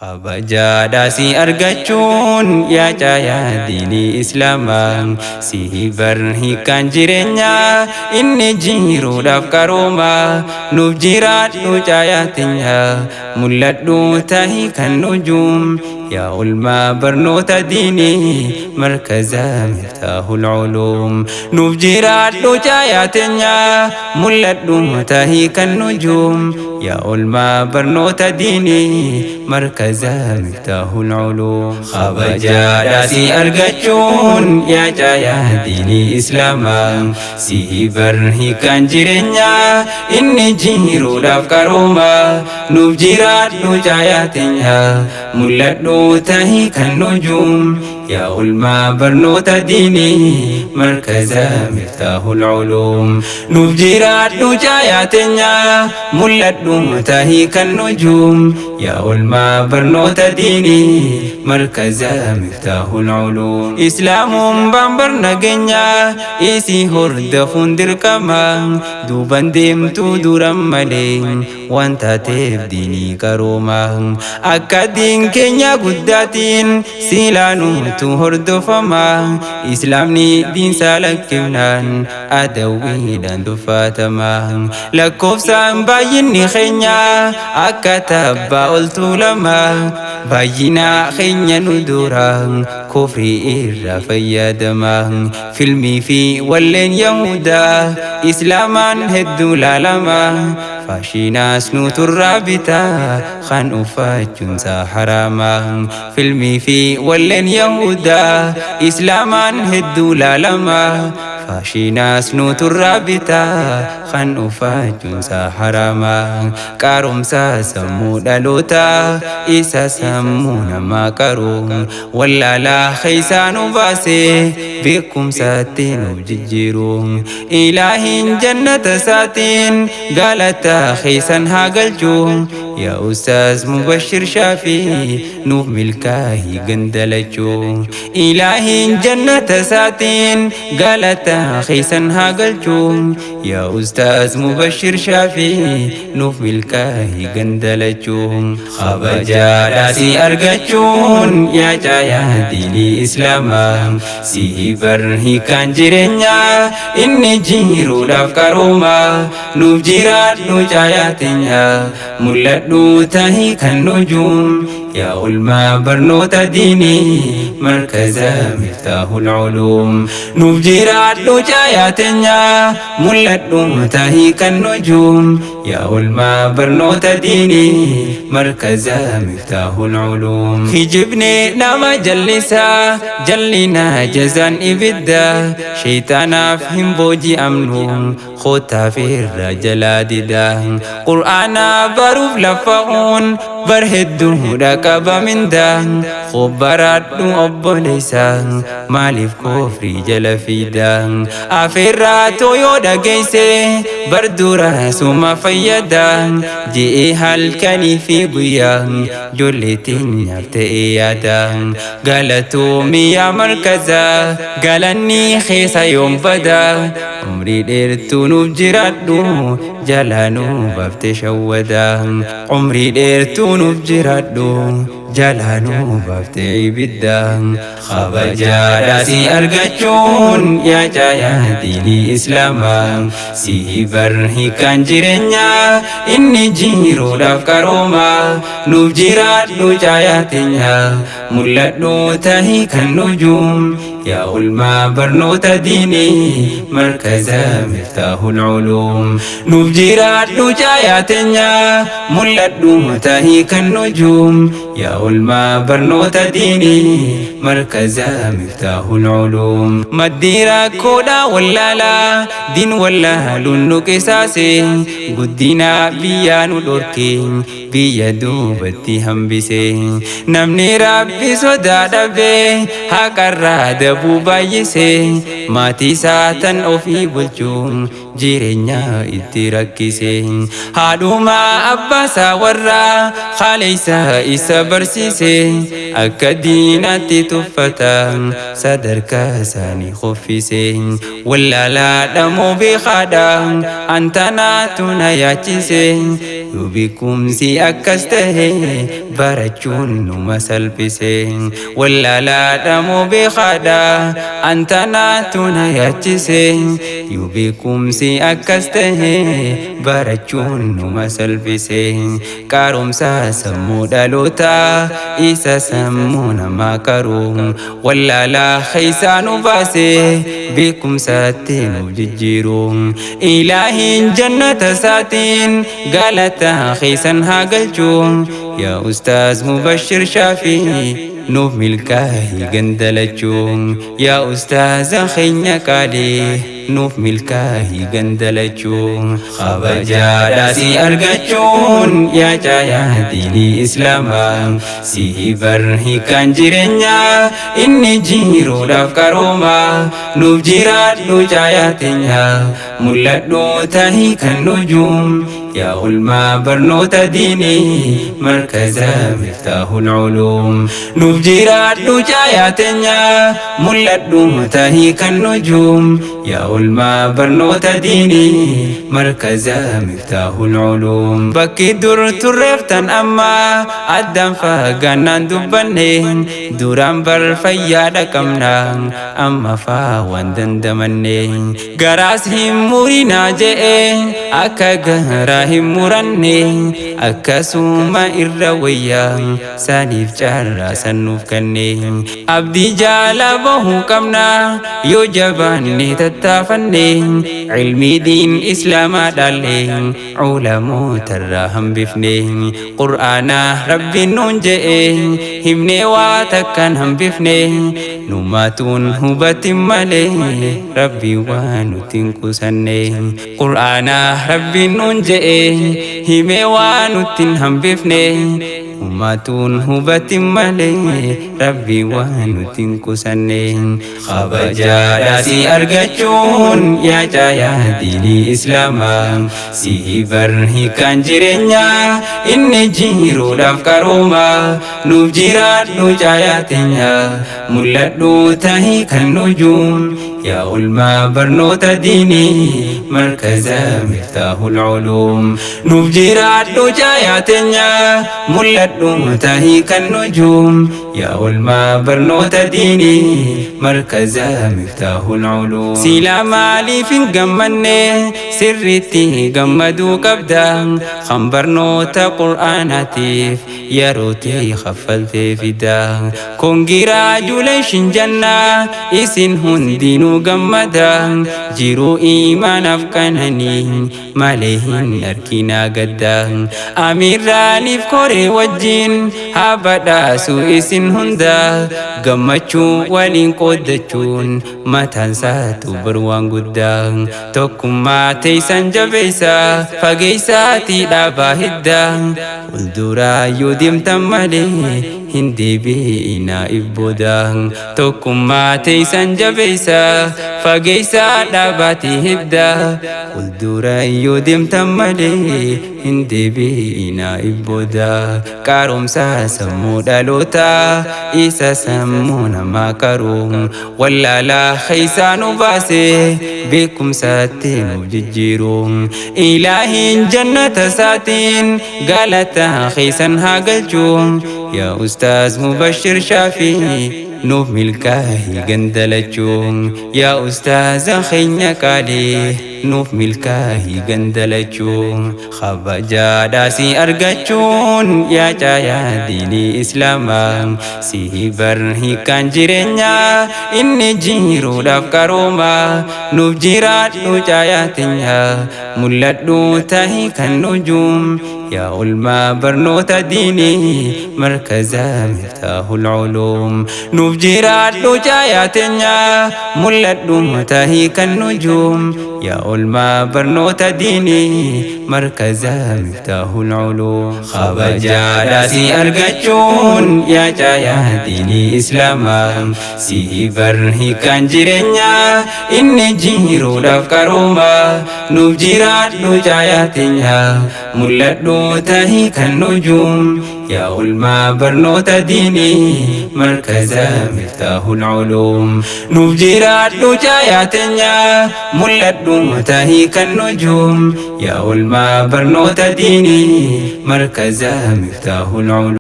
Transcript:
Kabajaadhaa si argachuun yaa caayaa diinii Islaamaa, si bar hiikaan jireenyaa inni jiruudhaaf qarooma. Nuuf jiraadhu caayaa teenyaa, mul'adhu tahii kan nujuum, yaa olmaa barnoota diinii, markaza Miftaahul Culuum. Nuuf jiraadhu caayaa teenyaa, mul'adhu tahii kan nujuum, yaa olmaa barnoota diinii, markaza Miftaahul Culuum. Kabajaadhaa si argachuun yaa caayaa diinii Islaamaa, si bar hiikaan jireenyaa inni jiruudhaaf qarooma. Nuuf jiraadhu caayaa teenyaa, mul'adhu tahii kan nujuum, yaa olmaa barnoota diinii, markaza Miftaahul Culuum. Nuuf jiraadhu caayaa teenyaa, mul'adhu tahii kan nujuum, yaa olmaa barnoota diinii, markaza Miftaahul Culuum. Islaamuun bambar nageenyaa isii hordofuun dirqama, duuban deemtuu duran malee waan taateef diinii qarooma. Akka diin keenya guddaatiin silaanuutu hordofama, Islaamni diinsaa lakkifnaan adawwiidhaan tuffatama. Lakkoofsaan baay'inni keenya akka tabbaa ol tuulama, baay'ina keenya nu dura kufrii irraa fayyadama. Filmii fi walleen Yahudaa Islaamaan hedduu laalama, faashinaas nuturraa bitaa kan uffachuunsaa haraama. Filmii fi walleen Yahudaa Islaamaan hedduu laalama, faashinaas nuturraa bitaa kan uffachuunsaa haraama. Qaaromsa sammuu dhalootaa isa sammuu namaa qaru, wallaalaa keessaa nu baasee beekumsatti nuuf jijjiiru. Ilaahiin jannata isaatiin galata keessan haa galchu, yaa Ustaaz Mubashir Shaafii, nuuf milkaahii gandalachuu. Ilaahiin jannata isaatiin galata keessan haa galchu, yaa Ustaaz Mubashir Shaafii, nuuf milkaahii gandalachuu. Kabajaadhaa si argachuun yaa caayaa diinii Islaamaa, si bar hiikaan jireenyaa inni jiruudhaaf qarooma. Nuuf jiraadhu caayaa teenyaa, mul'adhu tahii kan nujuum, yaa olmaa barnoota diinii, markaza Miftaahul Culuum. Nuuf jiraadhu caayaa teenyaa, mul'adhu tahii kan nujuum, yaa olmaa barnoota diinii, markaza Miftaahul Culuum. Kijibni nama jallisaa, jallina jazaan ibidda, shayxaanaaf hin booji'amnu, kootaaf irra jalaa dida. Qur'aana baruuf laffa'uun bar hedduudha qaba minda, Khobbaraadhu obboleessa, maaliif kofrii jala fiida? Afeerraa tooyoo dhageesse bar dura suma fayyada, je'ee halkanii fi guyyaa ijoollee teenyaaf ta'e yaada. Galatoomii yaa markaza, galanni keessa yoom bada? Umrii dheertuu nuuf jiraadhu, jalaa nuu baaftee shawwada. Umrii dheertuu nuuf jiraadhu, jalaa nuu baaftee ibidda. Kabajaadhaa si argachuun yaa caayaa diinii Islaamaa, si bar hiikaan jireenyaa inni jiruudhaaf qarooma. Nuuf jiraadhu caayaa teenyaa, mul'adhu tahii kan nujuum, yaa olmaa barnoota diinii, markaza Miftaahul Culuum. Nuuf jiraadhu caayaa teenyaa, mul'adhu tahii kan nujuum, yaa olmaa barnoota diinii, markaza Miftaahul Culuum. Maddi rakkoodha wallaalaa, diin wallaaluun nu qisaase, guddina biyyaa nu dhorke, biyya duubatti hambise. Namni Rabbi sodaa dhabe haqarraa dabuu baay'ise, maatii isaa tan ofii bulchuu Jireenya itti rakkise. Haadhuma abbaasaa warraa haaleessa isa barsiise, akka diinaatti tuffata, sadarkaa isaanii kuffise. Wallaalaadha moo beekaadha? Antanaatu na yaachise. Yoo beekumsi akkas tahe, barachuun numa salphise. Wallaalaadha moo beekaadha? Antanaatu na yaachise. Yoo beekumsi akkas tahe, barachuun numa salphise. Qaaromsa sammuu dhalootaa, isa sammuu namaa qaru, wallaalaa keessaa nu baase, beekumsatti nuuf jijjiiru. Ilaahiin jannata isaatiin galata keessan haa galchu. Yaa Ustaaz Mubashir Shaafii, nuuf milkaa'ii gandalachuu. Yaa Ustaaza keenya qaalii, nuuf milkaa'ii gandalachuu. Kabajaadha si argachuun, yaa caayaa diinii Islaamaa. Si barhi kan jireenyaa, inni jiruudhaaf qarooma. Nuuf jiraadhu caayaa teenya, mul'adhu tahii kan nujuum. Yaa ulmaa barnoota diinii, markaza Miftaahul Culuum. Nuuf jiraadhu caayaa teenya, mul'adhu tahii kan nujuum. Yaa ulmaa barnoota diinii, markaza Miftaahul Culuum. Bakki dur turreeftan amma addaan fagaannaan dubbanne. Duraan bar fayyaadha qabna, amma faa waan dandamanne. Garaas hin murinaa je'e, akka garaa hin muranne. Akkasuma irra wayyaa, saniif carraa sannuuf kenne. Abdii jaala bahuu qabna, yoo jabaanne tattaafanne. Ilmii diin Islaamaa dhaalle, ulamootarraa hambifne. Qur'aanaa Rabbiin nuun je'e, himnee waa takkaan hambifne. Numaatuun hubatin malee, Rabbii waa nuti hin qusanne. Qur'aanaa Rabbiin nuun je'e, himee waa nutti hin hambifne. Numaatuun hubatin malee, Rabbii waa nuti hin qusanne. Kabajaadha si argachuun, yaa caayaa diinii Islaamaa. Si barhi kan jireenyaa, inni jiruudhaaf qarooma. Nuuf jiraadhu caayaa teenya, mul'adhu tahii kan nujuum. Yaa ulmaa barnoota diinii, markaza Miftaahul Culuum. Nuuf jiraadhu caayaa teenya, mul'adhu tahii kan nujuum. Yaa ulmaa barnoota diinii, markaza Miftaahul Culuum. Silaa maaliif hin gammanne? Sirriitti gammaduu qabda, kan barnoota Qur'aanaatiif yerootii kaffaltee fida. Congratulation jannaa, isin hundinuu gammada. Jiruu imaanaaf qananii malee, hin arginaa gadda. Amiirraaniif koree wajjin haa badhaasu isin hunda. Gammachuu waliin qooddachuun mataan isaatu bar waan guddaa. Tokkummaa teessan jabeessa, fageessaatii dhaabaa hidda. Fuulduraa yoo deemtan malee, hin deebi'inaa ibbooda. Tokkummaa teessan jabeessa, fageessaa dhaabaatii hidda. Fuuldura yoo deemtan malee, hin deebi'inaa ibbooda. Qaaromsa sammuu dhalootaa, isa sammuu namaa qaru, wallaalaa keessaa nu baase, beekumsatti nuuf jijjiiru. Ilaahiin jannata isaatiin galata keessan haa galchu. Yaa Ustaaz Mubashir Shaafii, nuuf milkaa'ii gandalachuu. Yaa Ustaaza keenya qaalii, nuuf milkaa'ii gandalachuu. Kabajaadha si argachuun, yaa caayaa diinii Islaamaa. Si barhi kan jireenyaa, inni jiruudhaaf qarooma. Nuuf jiraadhu caayaa teenya, mul'adhu tahii kan nujuum. Yaa ulmaa barnoota diinii, markaza Miftaahul Culuum. Nuuf Nuuf jiraadhu caayaa teenya, mul'adhu tahii kan nujuum, yaa oolmaa barnoota diinii, markaza Miftaahul Uluum. Kabajaadha si argachuun, yaa caayaa diinii Islaamaa, si barhi kan jireenyaa inni jiruudhaaf qarooma. Nuuf jiraadhu caayaa teenya, mul'adhu tahii kan nujuum, yaa oolmaa barnoota diinii, markaza Miftaahul Uluum. Nuuf jiraadhu caayaa teenya, mul'adhu tahii kan nujuum, yaa oolmaa barnoota diinii, markaza Miftaahul Uluum.